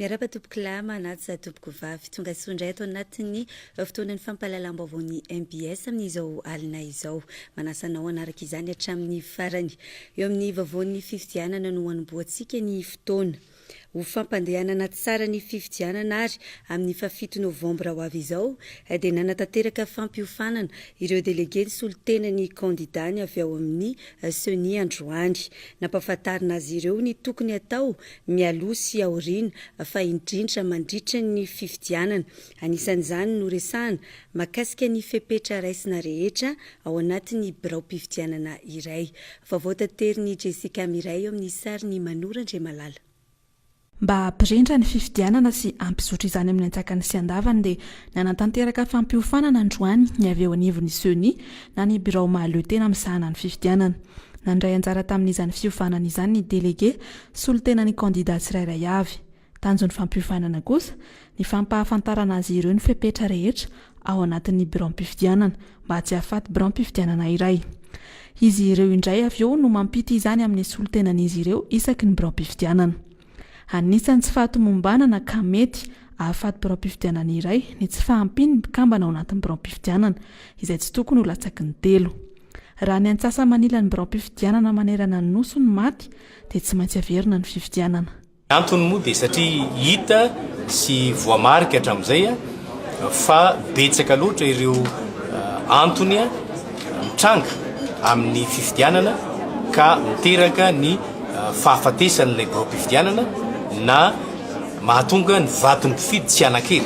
Miarahaba tompokolahy manaja tompokovavy. Tonga soa indray ato anatin'ny fotoanan'ny fampahalalam-baovaon'ny mbs amin'izao alina izao. Manasa anao hanaraka izany hatramin'ny farany. Eo amin'ny vaovaon'ny fifidianana no hanombohantsika ny fotoana. Ho fampandehanana tsara ny fifidianana ary amin'ny fahafito novambra ho avy izao dia nanatanteraka fampiofanana ireo delege nisolo tena ny kandidany avy ao amin'ny Ceni androany. Nampahafantarina azy ireo ny tokony hatao mialoha sy aoriana fa indrindra mandritra ny fifidianana. Anisan'izany noresahana mahakasika ny fepetra raisina rehetra ao anatin'ny biraom-pifidianana iray. Vaovao taterin'i Jessica Miray eo amin'ny sarin'i Manoro Andriamalala. Mba hampirindra ny fifidianana sy hampizotra izany amin'ny antsakany sy andavany dia nanatanteraka fampiofanana androany ny avy eo anivon'ny Ceni na ny birao mahaleo tena misahana ny fifidianana. Nandray anjara tamin'izany fiofanana izany ny delege solontenan'ny kandida tsirairay avy. Tanjon'ny fampiofanana kosa ny fampahafantarana azy ireo ny fepetra rehetra ao anatin'ny biraom-pifidianana mba tsy hahafaty biraom-pifidianana iray. Izy ireo indray avy eo no mampita izany amin'ny solontenan'izy ireo isaky ny biraom-pifidianana. Anisan'ny tsy fahatomombanana ka mety hahafaty biraom-pifidianana iray ny tsy fahampian'ny mpikambana ao anatin'ny biraom-pifidianana, izay tsy tokony ho latsaky ny telo. Raha ny antsasa-manilan'ny biraom-pifidianana manerana ny Nosy no maty dia tsy maintsy averina ny fifidianana. Ny antony moa dia satria hita sy voamarika hatramin'izay fa betsaka loatra ireo antony mitranga amin'ny fifidianana ka miteraka ny fahafatesan'ilay biraom-pifidianana na mahatonga ny vaton'ny mpifidy tsy hanan-kery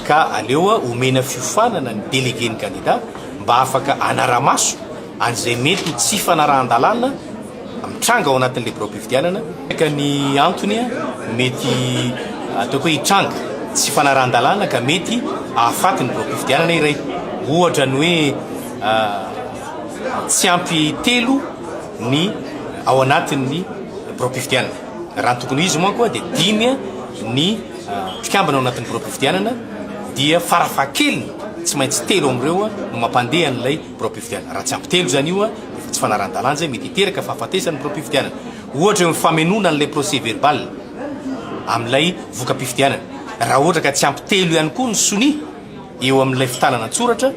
ka aleo omena fiofanana ny délégué-n'ny kandida mba afaka hanara-maso an'izay mety ho tsy fanarahan-dalàna mitranga ao anatin'ilay biraom-pifidianana. Ka ny antony mety ataoko hoe hitranga tsy fanarahan-dalàna ka mety hahafaty ny biraom-pifidianana iray. Ohatra ny hoe tsy ampy telo ny ao anatin'ny biraom-pifidianana. Raha ny tokony ho izy manko dia dimy ny mpikambana ao anatin'ny biraom-pifidianana dia farafahakeliny tsy maintsy telo amin'ireo no mampandeha an'ilay biraom-pifidianana. Raha tsy ampy telo izany io dia efa tsy fanarahan-dalàna izay, mety hiteraka fahafatesan'ny biraom-pifidianana. Ohatra eo amin'ny famenoana an'ilay procès verbal amin'ilay voka-pifidianana. Raha ohatra ka tsy ampy telo ihany koa ny sonia eo amin'ilay fitanana an-tsoratra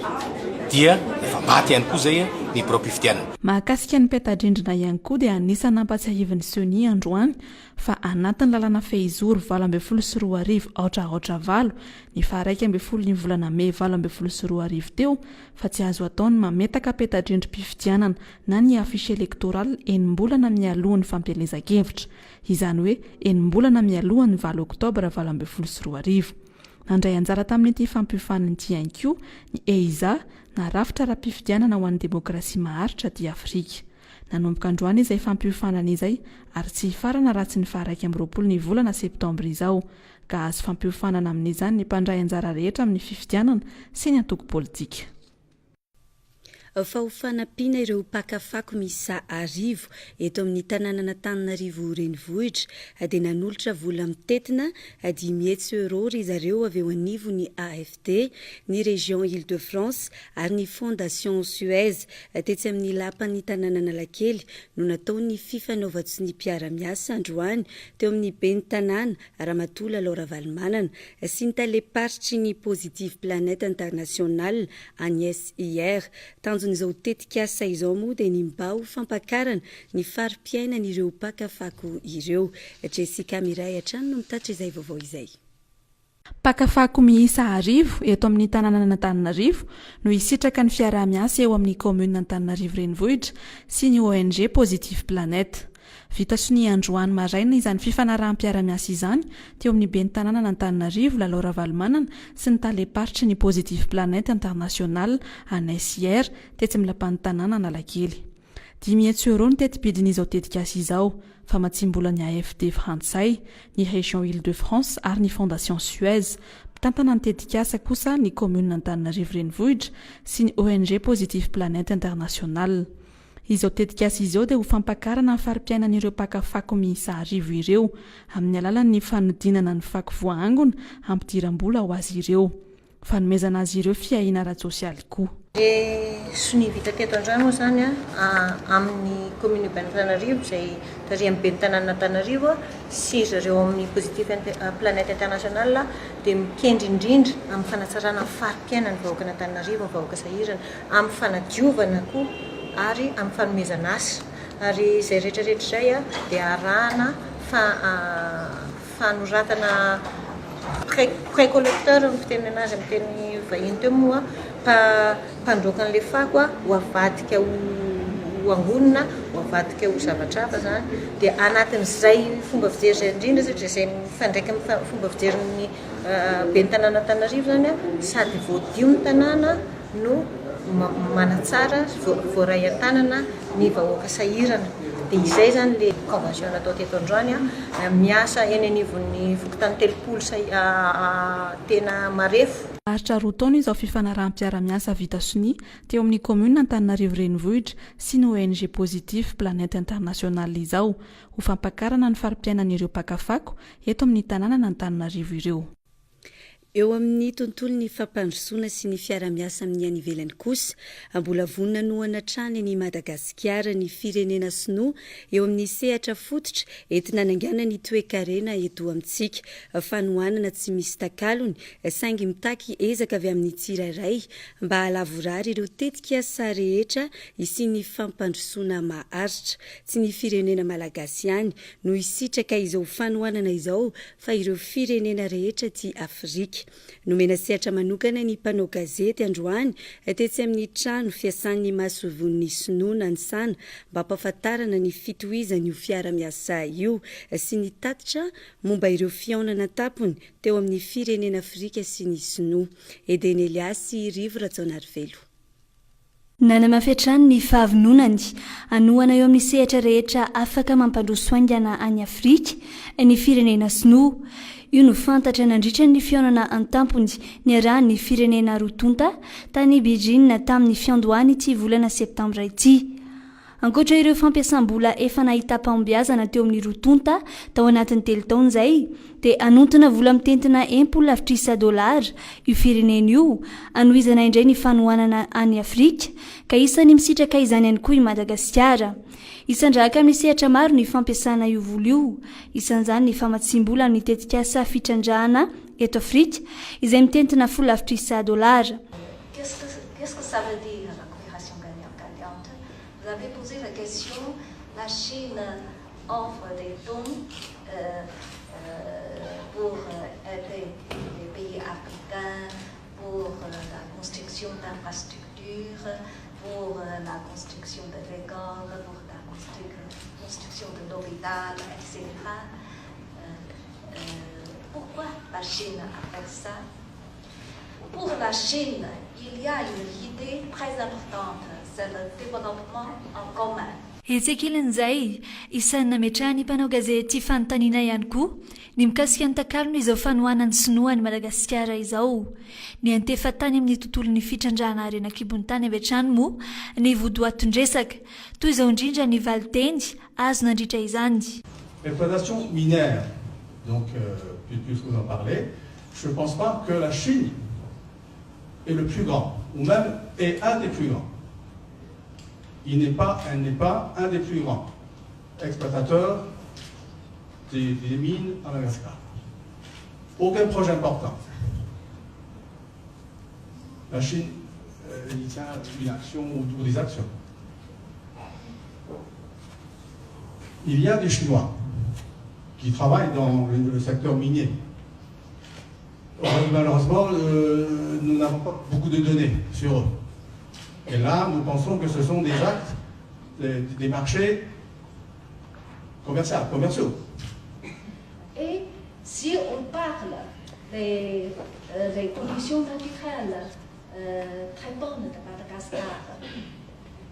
dia efa maty ihany koa izay ny biraom-pifidianana. Mahakasika ny peta-drindrina ihany koa dia anisan'ny nampatsiahivin'ny Ceni androany fa anatin'ny lalàna fehizoro 2018 aotra aotra valo ny faha 11 ny volana mey 2018 teo fa tsy azo atao ny mametaka peta-drindrim-pifidianana na ny affiche électorale enim-bolana mialoha ny fampielezan-kevitra, izany hoe enim-bolana mialoha ny valo oktobra 2018. Nandray anjara tamin'ity fampiofanana ity ihany koa ny EIZA na rafitra ara-pifidianana ho an'ny demokrasia maharitra aty Afrika. Nanomboka androany izay fampiofanana izay ary tsy hifarana raha tsy ny faha 21 ny volana septambra izao. ka azo fampiofanana amin'izany ny mpandray anjara rehetra amin'ny fifidianana sy ny antoko politika. Fa ho fanampiana ireo mpaka fako miisa arivo eto amin'ny tanànan'Antananarivo renivohitra dia nanolotra vola mitentina 500 euros ry zareo avy eo anivon'ny AFD, ny Région Ile de France ary ny Fondation Suez. Tetsy amin'ny lapan'ny tanàn'Analakely no natao ny fifanaovan-tsonia mpiara-miasa androany teo amin'ny ben'ny tanàna Ramatoa Lalao Ravalomanana sy ny talem-paritry ny Positive Planet International, Agnès Iyer. Tanjon'izao tetikasa izao moa dia ny mba ho fampakarana ny fari-piainan'ireo mpaka fako ireo. Jessica Miray hatrany no mitatitra izay vaovao izay. Mpaka fako miisa arivo eto amin'ny tanànan'Antananarivo no hisitraka ny fiaraha-miasa eo amin'ny kaominina Antananarivo Renivohitra sy ny ONG Positive Planet. Vita sonia androany maraina izany fifanaraham-piara-miasa izany teo amin'ny ben'ny tanànan'Antananarivo Lalao Ravalomanana sy ny talem-paritry ny Positive Planet International Anès Hier tetsy amin'ny lapan'ny tanàna Analakely. 500 euros ny teti-bidin'izao tetikasa izao, famatsiam-bolan'ny AFD frantsay, ny Région Ile de France ary ny Fondation Suez. Mpitantana ny tetikasa kosa ny kaominina Antananarivo Renivohitra sy ny ONG Positive Planet International. Izao tetikasa izao dia ho fampakarana ny fari-piainan'ireo mpaka fako miisa arivo ireo, amin'ny alalan'ny fanodinana ny fako voaangona hampidiram-bola ho azy ireo. Fanomezana azy ireo fiahiana ara-tsosialy koa. Le sonia vita teto androany moa izany amin'ny commune urbaine Antananarivo izay tarihan'ny ben'ny tanànan'Antananarivo sy ry zareo ao amin'ny Positif Planète International dia mikendry indrindra amin'ny fanatsarana ny fari-piainan'ny vahoakan'Antananarivo, ny vahoaka sahirana, amin'ny fanadiovana koa ary amin'ny fanomezana asa. Ary izay rehetra rehetra izay dia arahana fa fanoratana pré-collecteur no fitenenana azy amin'ny teny vahiny teo moa, mpandroaka an'ilay fako ho avadika ho angonina, ho avadika ho zavatra hafa izany. Dia anatin'izay fomba fijery izay indrindra satria izay mifandraika amin'ny fomba fijerin'ny ben'ny tanàn'Antananarivo izany, sady voadio ny tanàna no manatsara voaray an-tanana ny vahoaka sahirana. Dia izay izany ilay convention natao teto androany, miasa eny anivon'ny fokontany 30 tena marefo. Naharitra 2 taona izao fifanaraham-piara-miasa vita sonia teo amin'ny kaominina Antananarivo Renivohitra sy ny ONG Positif Planète International izao, ho fampakarana ny fari-piainan'ireo mpaka fako eto amin'ny tanànan'Antananarivo ireo. Eo amin'ny tontolon'ny fampandrosoana sy ny fiara-miasa amin'ny any ivelany kosa, mbola vonona hanohana hatrany an'i Madagasikara ny firenena sinoa eo amin'ny sehatra fototra entina hanangana ny toekarena eto amintsika. Fanohanana tsy misy takalony, saingy mitaky ezaka avy amin'ny tsirairay mba hahalavorary ireo tetikasa rehetra hisian'ny fampandrosoana maharitra. Tsy ny firenena malagasy ihany no hisitraka izao fanohanana izao fa ireo firenena rehetra aty Afrika. Nomena sehatra manokana ny mpanao gazety androany tetsy amin'ny trano fiasan'ny masoivohon'ny Sinoa Nanisana mba hampahafantarana ny fitohizan'io fiara-miasa io sy ny tatitra momba ireo fihaonana an-tampony teo amin'ny firenena Afrika sy ny Sinoa. Edeny Elias sy Rivo Rajaonarivelo. Nanamafy hatrany ny fahavononany hanohana eo amin'ny sehatra rehetra afaka mampandroso haingana an'i Afrika ny firenena sinoa. Io no fantatra nandritra ny fihaonana an-tampony niarahan'ny firenena roa tonta tany Beijing tamin'ny fiandohan'ity volana septambra ity. Ankoatra ireo fampiasam-bola efa nahitam-pahombiazana teo amin'ny roa tonta tao anatin'ny telo taona izay, dia hanontona vola mitentina 60 lavitrisa dolara io firenena io hanohizana indray ny fanohanana an'i Afrika, ka isan'ny misitraka izany ihany koa i Madagasikara. Hisandrahaka amin'ny sehatra maro ny fampiasana io vola io, isan'izany ny famatsiam-bola amin'ny tetikasa fitrandrahana eto Afrika, izay mitentina 10 lavitrisa dolara. Qu'est-ce que ça veut dire la coopération gagnant-gagnante? Vous avez posé la question, la Chine offre des dons pour aider les pays africains, pour la construction d'infrastructures, pour la construction de l'école, pour la construction de l'hôpital, etc. Pourquoi la Chine a fait ça? Pour la Chine, il y a une idée très importante, c'est le développement en commun. Etsy ankilan'izay, isan'ny nametrahan'ny mpanao gazety fanontaniana ihany koa ny mikasika ny takalony izao fanohanan'ny Sinoa an'i Madagasikara izao. Niantefa tany amin'ny tontolon'ny fitrandrahana harena an-kibon'ny tany avy hatrany moa ny votoatin-dresaka. Toy izao indrindra ny valinteny azo nandritra izany. Exploitation minière, donc puisque vous en parlez, Je ne pense pas que la Chine est le plus grand, ou même est un des plus grands. Il n'est pas, elle n'est pas un des plus grands exploitateurs des, des mines à Madagascar. Aucun projet important. La Chine il tient une action ou des actions. Il y a des Chinois qui travaillent dans le, le secteur minier. Malheureusement, nous n'avons pas beaucoup de données sur eux. Et là, nous pensons que ce sont des actes, des, des marchés commerciaux, commerciaux. Et si on parle des, des conditions naturelles très bonnes de Madagascar,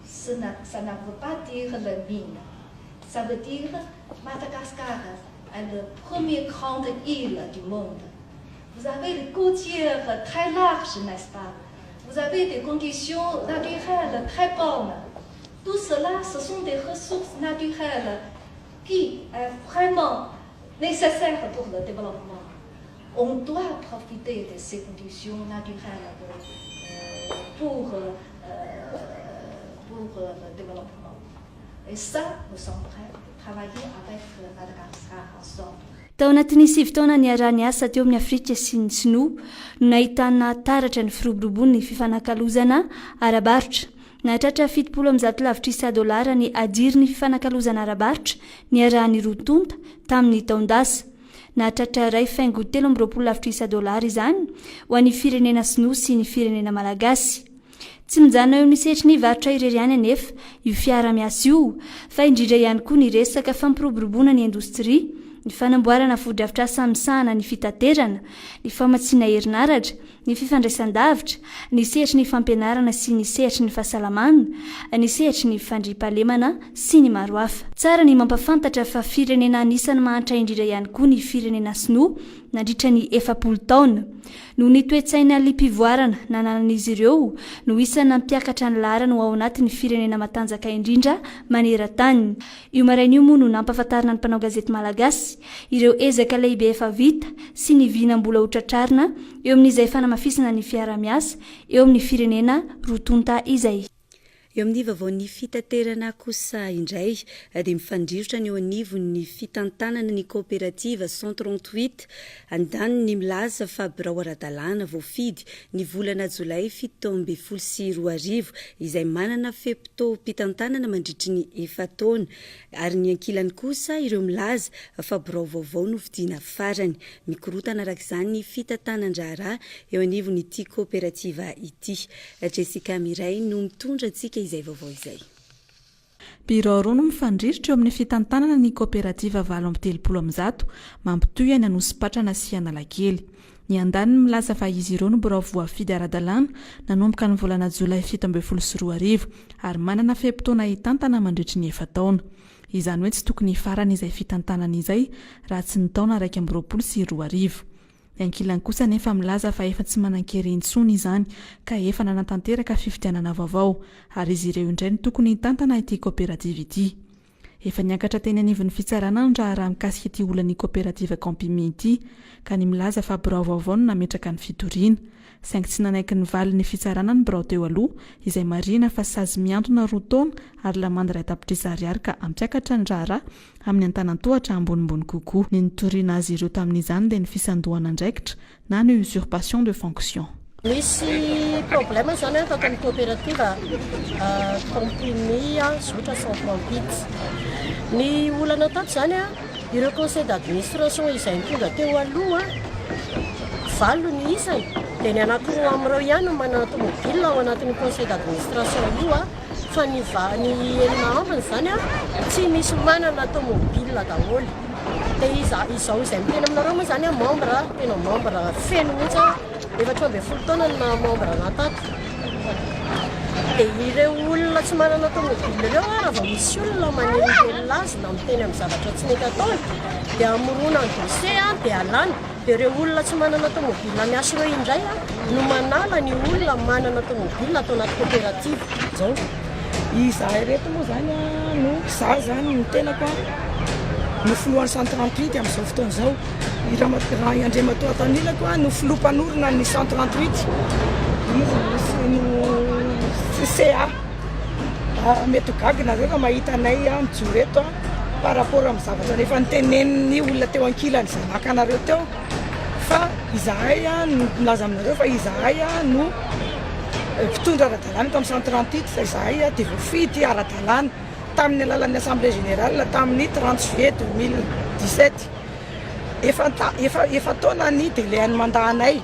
ça ne veut pas dire le mine. Ça veut dire Madagascar est la première grande île du monde. Vous avez des côtières très larges, n'est-ce pas? Vous avez des conditions naturelles très bonnes. Tout cela, ce sont des ressources naturelles qui est vraiment nécessaire pour le développement. On doit profiter de ces conditions naturelles pour pour le développement et ça nous sommes prêts de travailler avec Madagascar ensemble. Tao anatin'ny sivy taona niaraha-niasa teo amin'i Afrika sy ny Sinoa no nahitana taratra ny firoborobon'ny fifanakalozana ara-barotra. Nahatratra 170 lavitrisa dolara ny hadirin'ny fifanakalozana ara-barotra niarahan'ny roa tonta tamin'ny taon-dasa. Nahatratra iray faingo 23 lavitrisa dolara izany ho an'ny firenena sinoa sy ny firenena malagasy. Tsy mijanona eo amin'ny sehatry ny varotra irery ihany anefa io fiara-miasa io fa indrindra ihany koa ny resaka fampiroboroboana ny indostria, ny fanamboarana fotodrafitrasa misahana ny fitaterana, ny famatsiana herinaratra, ny fifandraisan-davitra, ny sehatry ny fampianarana sy ny sehatry ny fahasalamana, ny sehatry ny fandriampahalemana sy ny maro hafa. Tsara ny mampafantatra fa firenena anisan'ny mahantra indrindra ihany koa ny firenena sinoa nandritra ny 40 taona. Noho ny toe-tsaina liam-pivoarana nananan'izy ireo no isan'ny nampiakatra ny laharany ho ao anatin'ny firenena matanjaka indrindra maneran-tany. Io maraina io moa no nampahafantarina ny mpanao gazety malagasy ireo ezaka lehibe efa vita sy ny vina mbola ho tratrarina eo amin'izay fanamafisana ny fiaraha-miasa eo amin'ny firenena roa tonta izay. Eo amin'ny vaovaon'ny fitaterana kosa indray dia mifandrirotra ny eo anivon'ny fitantanana ny kaoperativa 138 andaniny milaza fa birao ara-dalàna voafidy ny volana jolay 2017 izay manana fe-potoam-pitantanana mandritry ny efa-taona ary ny ankilany kosa ireo milaza fa birao vaovao nofidiana farany. Mikorontana araka izany ny fitantanan-draharaha eo anivon'ity kaoperativa ity. Jessica Miray no mitondra antsika izay vaovao izay. Birao roa no mifandrirotra eo amin'ny fitantanana ny kaoperativa 138 mampitohy any Anosipatrana sy Analakely. Ny andaniny milaza fa izy ireo no birao voafidy ara-dalàna nanomboka ny volana jolay 2017 ary manana fe-potoana hitantana mandritry ny efa-taona. Izany hoe tsy tokony hifarana izay fitantanana izay raha tsy ny taona 2021. Ny ankilany kosa anefa milaza fa efa tsy manan-kery intsony izany ka efa nanatanteraka fifidianana vaovao ary izy ireo indray no tokony hitantana ity kaoperativa ity. Efa niakatra teny anivon'ny fitsarana ny raharaha mikasika ity olan'ny kaoperativa Campimi ity ka ny milaza fa birao vaovao no nametraka ny fitoriana. Saingy tsy nanaiky ny valin'ny fitsarana ny birao teo aloha izay marihina fa sazy mihantona roa taona ary lamandy iray tapitrisa ariary ka hampiakatra ny raharaha amin'ny antanan-tohatra ambonimbony kokoa. Ny nitoriana azy ireo tamin'izany dia ny fisandohana andraikitra na ny usurpation de fonction. Misy problème zany an tato amin'ny coopérative Campini zotra 138. Ny olana tato zany an, ireo conseil d'administration izay nitondra teo aloha valo ny isany dia ny anankiroa amin'ireo ihany no manana tomobile ao anatin'ny conseil d'administration io an, fa ny ny enina ambiny zany an tsy misy manana tomobile daholo. Dia iza izao izay miteny aminareo moa zany an membre tena membre feno mihitsy aho. 14 taona no naha membre anah tato. Dia ireo olona tsy manana tomobile ireo an, raha vao misy olona manelingelina azy na miteny amin'ny zavatra tsy mety ataony dia hamorona ny dossier an, dia alana. Dia ireo olona tsy manana tomobile miasa ireo indray an no manala ny olona manana tomobile ato anaty coopérative. Zao. Izahay ireto moa izany no, izaho izany ny tenako no filohan'ny 138 amin'izao fotoana izao. I Ramatoa, i Andriamatoa ato anilako no filoha mpanorina ny 138. Izy no CA. Mety ho gaga nareo raha mahita anay mijoro eto par rapport amin'ny zavatra efa notenenin'ny olona teo ankilany izay naka anareo teo. Fa izahay no milaza aminareo fa izahay no mpitondra ara-dalàna eto amin'ny 138 fa izahay dia voafidy ara-dalàna tamin'ny alalan'ny assemblée générale tamin'ny 30 juillet 2017. Efa efa efa-taona ny délai an'ny mandat anay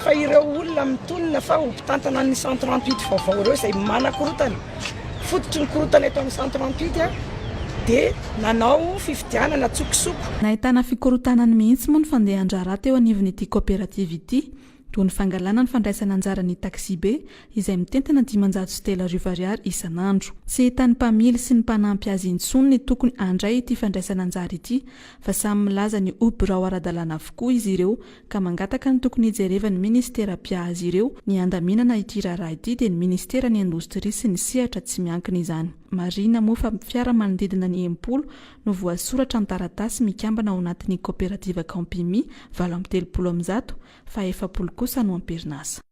fa ireo olona mitonona fa ho mpitantana ny 138 vaovao ireo izay manakorontana, fototry ny korontana eto amin'ny 138 dia nanao fifidianana an-tsokosoko. Nahitana fikorontanany mihitsy moa ny fandehan-draharaha teo anivon'ity kaoperativa ity, toy ny fangalana ny fandraisana anjaran'ny taxibe izay mitentina 503 ariary isan'andro. Tsy hitan'ny mpamily sy ny mpanampy azy intsony ny tokony handray ity fandraisana anjara ity fa samy milaza ny ho birao ara-dalàna avokoa izy ireo ka mangataka ny tokony hijerevan'ny minisitera mpiahy azy ireo ny handaminana ity raharaha ity dia ny ministeran'ny indostria sy ny sehatra tsy miankina izany. Marihina moa fa fiara manodidina ny 60 no voasoratra an-taratasy mikambana ao anatin'ny kaoperativa Campimi 138 fa 40 kosa no am-perinasa.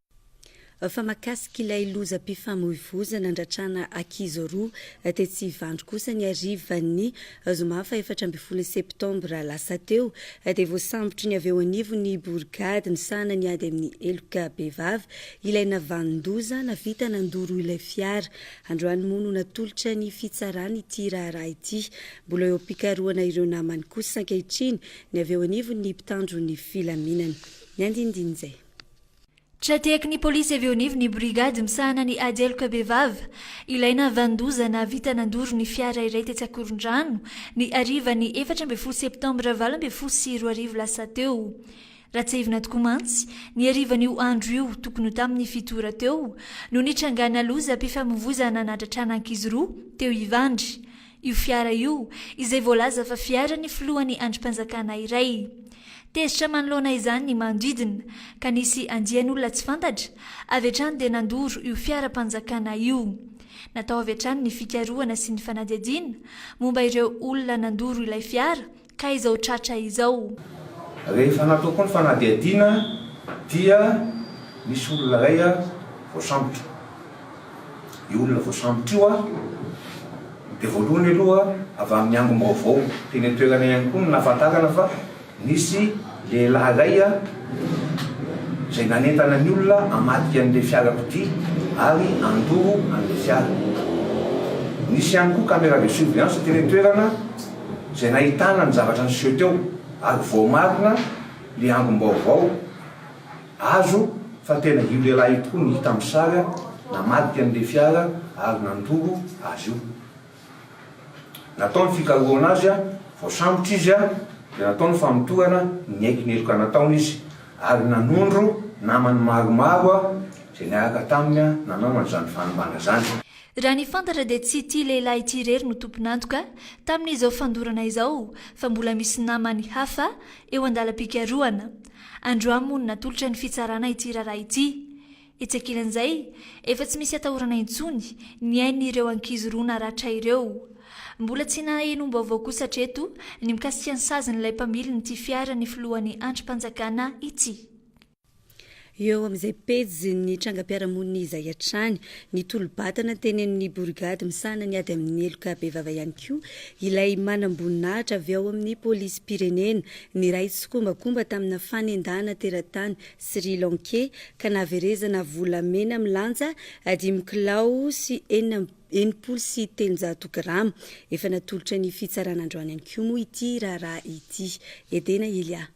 Fa mahakasika ilay lozam-pifamoivoizana nandratrana ankizy roa tetsy Ivandry kosa ny harivan'ny zoma faha-14 septambra lasa teo dia voasambotry ny avy eo anivon'ny borigady misahana ny ady amin'ny heloka bevava ilay navanon-doza navita nandoro ilay fiara. Androany moa no natolotra ny fitsarana ity raharaha ity. Mbola eo am-pikarohana ireo namany kosa ankehitriny ny avy eo anivon'ny mpitandro ny filaminana. Ny andinindin'izay. Tra-tehaky ny polisy avy eo anivon'ny brigady misahana ny ady heloka bevava, ilay nahavanon-doza nahavita nandoro ny fiara iray tetsy Akorondrano, ny harivan'ny 14 septambra 2018 lasa teo. Raha tsiahivina tokoa mantsy, ny harivan'io andro io, tokony ho tamin'ny fito ora teo, no nitrangana lozam-pifamoivoizana nahatratrana ankizy roa teo Ivandry. Io fiara io, izay voalaza fa fiaran'ny filohan'ny andrim-panjakana iray. Tezitra manoloana izany ny manodidina, ka nisy andian'olona tsy fantatra, avy hatrany dia nandoro io fiaram-panjakana io. Natao avy hatrany ny fikarohana sy ny fanadihadiana momba ireo olona nandoro ilay fiara, ka izao tratra izao. Rehefa natao koa ny fanadihadiana dia nisy olona iray voasambotra. Io olona voasambotra io dia voalohany aloha avy amin'ny angom-baovao teny an-toerana ihany koa no nahafantarana fa nisy lehilahy iray izay nanentana ny olona hamadika an'ilay fiarakodia ary handoro an'ilay fiara. Nisy ihany koa caméra de surveillance teny an-toerana izay nahitana ny zavatra niseho teo ary voamarina ilay angom-baovao azo fa tena io lehilahy io tokoa no hita amin'ny sary namadika an'ilay fiara ary nandoro azy io. Natao ny fikarohana azy, voasambotra izy dia natao ny famotorana, niaiky ny heloka nataony izy ary nanondro namany maromaro izay niaraka taminy nanao an'izany fanimbana izany. Raha ny fantatra dia tsy ity lehilahy ity irery no tompon'antoka tamin'izao fandorana izao fa mbola misy namany hafa eo an-dalam-pikarohana. Androany moa no natolotra ny fitsarana ity raharaha ity. Etsy ankilan'izay, efa tsy misy atahorana intsony ny ain'ireo ankizy roa naratra ireo. Mbola tsy nahenoam-baovao kosa hatreto ny mikasika ny sazin'ilay mpamilin'ity fiaran'ny filohan'ny andrim-panjakana ity. Eo amin'izay pejin'ny trangam-piarahamonina izay hatrany, nitolo-batana teny amin'ny borigady misahana ny ady amin'ny heloka bevava ihany koa ilay manamboninahitra avy ao amin'ny polisim-pirenena niray tsikombakomba tamina fanendahana teratany Sri Lankey ka nahaverezana volamena milanja dimy kilao sy 360 grama. Efa natolotra ny fitsarana androany ihany koa moa ity raharaha ity. Edena Elia.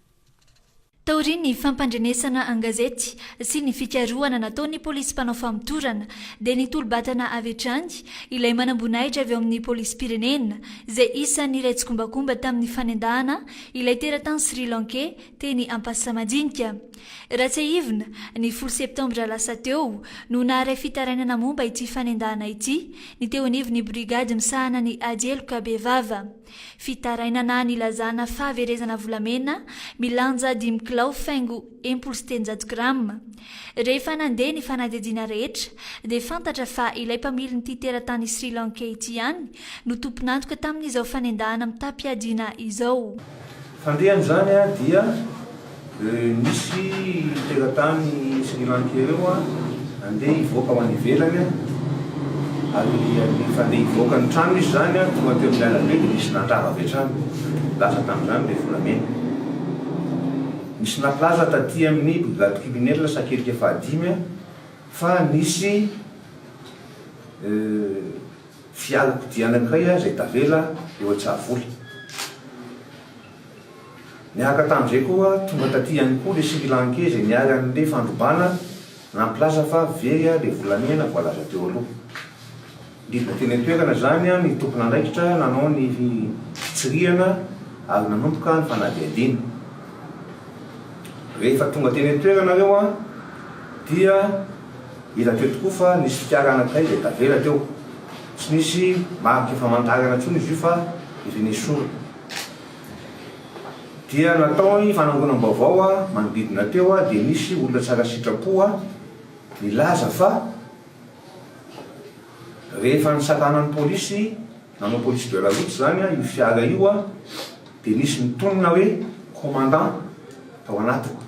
Taorian'ny fampandrenesana an-gazety sy ny fikarohana nataon'ny polisy mpanao famotorana dia nitolo-batana avy hatrany ilay manamboninahitra avy ao amin'ny polisim-pirenena izay isan'ny niray tsikombakomba tamin'ny fanendahana ilay teratany Sri Lankey teny Ampasamadinika. Raha tsiahivina, ny folo septambra lasa teo no naharay fitarainana momba ity fanendahana ity ny teo anivon'ny brigady misahana ny ady heloka bevava. Fitarainana nilazana fahaverezana volamena milanja dimy kilao faingo 360 grama. Rehefa nandeha ny fanadihadiana rehetra dia fantatra fa ilay mpamilin'ity teratany Sri Lankey ity ihany no tompon'antoka tamin'izao fanendahana mitam-piadiana izao. Fandehany izany dia Nisy teratany Sri Lankey ireo handeha hivoaka ho any ivelany ary rehefa handeha hivoaka ny trano izy izany tonga teo amin'ny arabe dia nisy nandrava avy hatrany. Lasa tamin'izany ilay volamena. Nisy nampilaza taty amin'ny brigade criminelle Sakelika fahadimy fa nisy fiarakodia anankiray izay tavela eo Antsahavola. Niaraka tamin'izay koa, tonga taty ihany koa le Sri Lankey izay niharan'le fandrobana nampilaza fa very le volamena voalaza teo aloha. Nidina teny an-toerana izany ny tompon'andraikitra nanao ny fitsirihana ary nanomboka ny fanadihadiana. Rehefa tonga teny an-toerana ireo dia hita teo tokoa fa nisy fiara anankiray izay tavela teo. Tsy nisy marika famantarana intsony izy io fa efa nesorina. Dia natao ny fanangonam-baovao manodidina teo dia nisy olona tsara sitrapo nilaza fa rehefa nisakanan'ny polisy, nanao police de la route izany io fiara io dia nisy nitonona hoe commandant tao anatiny.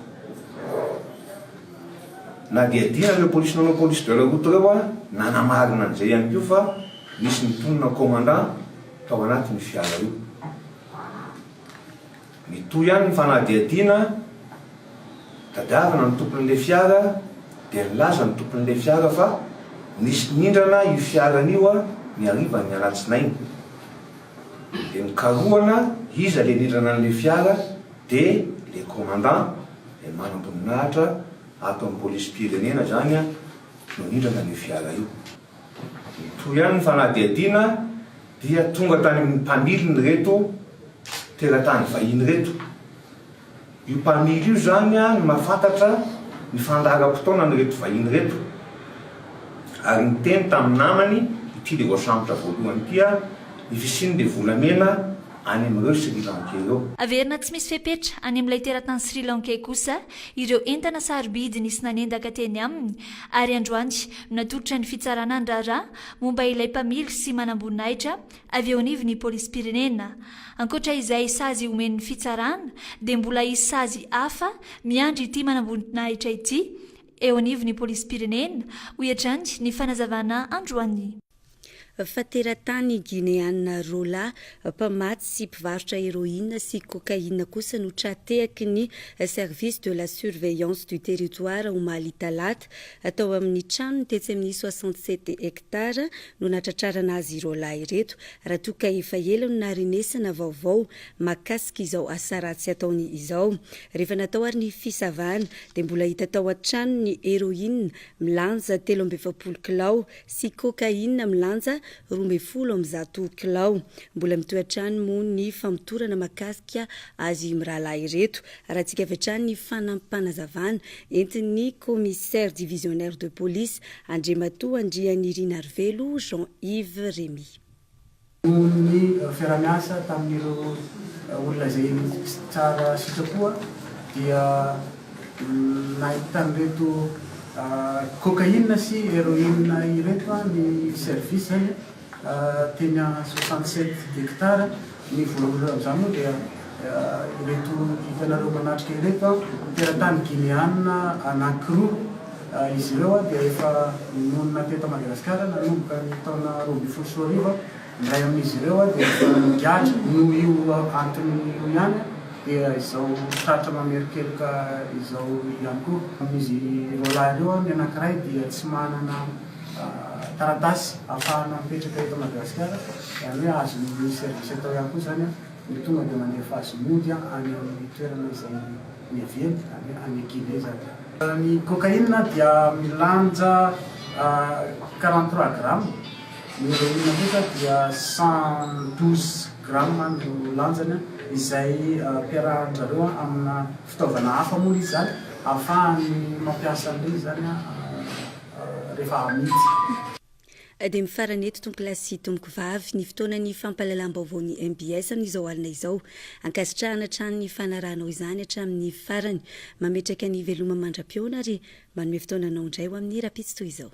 Nadihadiana ireo polisy nanao police de la route ireo nanamarina an'izay ihany koa fa nisy nitonona commandant tao anatin'io fiara io. Mitohy ihany ny fanadihadiana, tadiavina ny tompon'ilay fiara dia nilaza ny tompon'ilay fiara fa nisy nindrana io fiarany io ny harivan'ny alatsinainy. Dia nikarohana iza ilay nindrana an'ilay fiara dia ilay commandant, ilay manamboninahitra ato amin'ny polisim-pirenena izany no nindrana an'io fiara io. Mitohy ihany ny fanadihadiana dia tonga tany amin'ny mpamiliny ireto teratany vahiny ireto. Io mpamily io izany no mahafantatra ny fandaharam-potoanan'ireto vahiny ireto ary niteny tamin'ny namany ity ilay voasambotra voalohany ity ny fisian'ilay volamena any amin'ireo Sri Lankais ireo. Averina tsy misy fepetra any amin'ilay teratany Sri Lankais kosa ireo entana sarobidy nisy nanendaka teny aminy ary androany no natolotra ny fitsarana ny raharaha momba ilay mpamily sy manamboninahitra avy eo anivon'ny polisim-pirenena. Ankoatra izay sazy omen'ny fitsarana dia mbola hisy sazy hafa miandry ity manamboninahitra ity eo anivon'ny polisim-pirenena, hoy hatrany ny fanazavana androany. Fa teratany Gineana roa lahy, mpamatsy sy mpivarotra heroïne sy cocaïne kosa no tra-tehaky ny Service de la Surveillance du Territoire omaly talata. Tao amin'ny tranony tetsy amin'ny 67 hectares no natratrarana azy roa lahy ireto, raha toa ka efa ela no naharenesana vaovao mahakasika izao asa ratsy ataony izao. Rehefa natao ary ny fisavana dia mbola hita tao an-tranony ny heroïne milanja 43 kilao sy cocaïne milanja 112 kilao. Mbola mitohy hatrany moa ny famotorana mahakasika azy mirahalahy ireto. Arahantsika avy hatrany ny fanampim-panazavana entin'ny Commissaire divisionnaire de police Andriamatoa Andrianirinarivelo Jean Yves Rémy. Noho ny fiaraha-miasa tamin'ireo olona izay tsara sitrapo dia nahitan'ireto cocaïne sy héroïne ireto ny service izany teny 67 hectares. Ny voarohirohy amin'izany moa dia ireto hitanareo manatrika ireto, teratany gineana anankiroa. Izy ireo dia efa nonina teto Madagasikara nanomboka ny taona 2012. Ny iray amin'izy ireo dia efa nigadra noho io antony io ihany dia izao tratra mamerin-keloka izao ihany koa. Amin'izy roalahy ireo, ny anankiray dia tsy manana taratasy ahafahana mipetraka eto Madagasikara, izany hoe azon'ny service atao ihany koa izany ny tonga dia mandefa azy mody any amin'ny toerana izay niaviany, izany hoe any Guinée izany. Ny cocaïne dia milanja 43 grammes, ny héroïne kosa dia 112 grammes no lanjany, izay ampiarahan-dry zareo amina fitaovana hafa moa ilay izy izany, ahafahany mampiasa an'ilay izy izany rehefa amidy. Dia mifarana eto tompokolahy sy tompokovavy ny fotoanan'ny fampahalalam-baovaon'ny mbs amin'izao alina izao. Ankasitrahana hatrany ny fanarahanao izany hatramin'ny farany. Mametraka ny veloma mandra-pihaona ary manome fotoana anao indray ho amin'ny rahampitso toy izao.